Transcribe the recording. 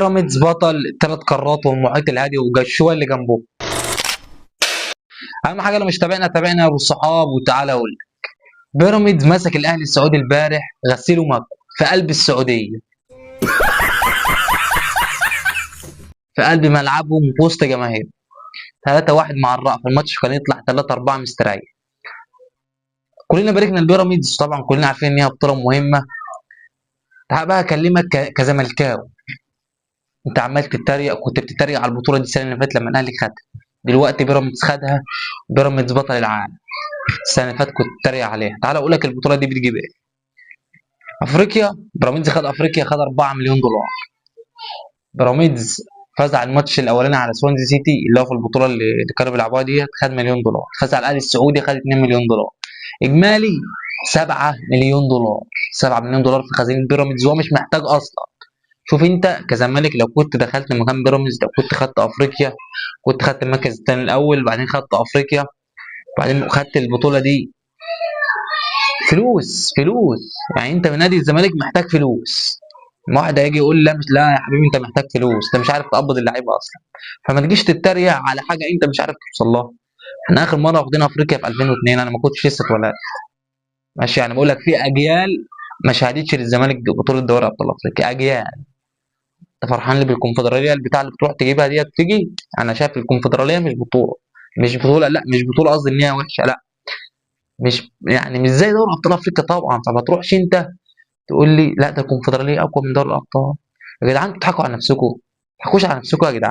بيراميدز بطل ثلاث قارات والمحيط الهادي والشويه اللي جنبه. اهم حاجة لو مش تابعنا تابعنا يا ابو الصحاب. وتعالى اقول لك، بيراميدز مسك الاهلي السعودي البارح غسيل ومكوى في قلب السعودية، في قلب ملعبهم وفي وسط جماهير. 3-1 مع الرأفة، الماتش كان يطلع 3-4 مستريح. كلنا باركنا البيراميدز طبعا، كلنا عارفين ان هي بطوله مهمة. تعال بقى اكلمك كزملكاوي، انت عمال تتريق، كنت بتتريق على البطولة دي السنة اللي فاتت لما الاهلي خدها، دلوقتي بيراميدز خدها، بيراميدز بطل العالم. السنة اللي فاتت كنت بتتريق عليها. تعال اقول لك البطولة دي بتجيب ايه. افريقيا، بيراميدز خد افريقيا، خد 4 مليون دولار. بيراميدز فاز على الماتش الاولاني على سوانزي سيتي اللي هو في البطولة اللي كانوا بيلعبوها ديت، خد مليون دولار. فاز على الاهلي السعودي خد 2 مليون دولار. اجمالي 7 مليون دولار، 7 مليون دولار في خزينة بيراميدز، وهو مش محتاج اصلا. شوف انت كزمالك لو كنت دخلت مكان بيراميدز، لو كنت خدت افريقيا، كنت خدت المركز الثاني الاول، بعدين خدت افريقيا، بعدين خدت البطولة دي. فلوس فلوس، يعني انت من نادي الزمالك محتاج فلوس. ما واحد هيجي يقول لا، مش لا يا حبيبي انت محتاج فلوس، انت مش عارف تقبض اللعيبة اصلا. فما تجيش تتريق على حاجة انت مش عارف توصل لها. احنا اخر مرة واخدين افريقيا في 2002، انا ما كنتش لسه اتولدت. ماشي، يعني بقول لك في اجيال ما شهدتش للزمالك بطوله دوري ابطال افريقيا، اجيال. انت فرحان لي بالكونفدراليه البتاع اللي بتروح تجيبها ديت تيجي؟ انا شايف الكونفدراليه مش بطوله، مش بطوله، لا مش بطوله، قصدي ان هي وحشة، لا مش يعني مش زي دوري ابطال افريقيا طبعا. فما تروحش انت تقول لي لا ده الكونفدراليه اقوى من دوري الابطال. يا جدعان بتضحكوا على نفسكم، ما تضحكوش على نفسكم يا جدعان.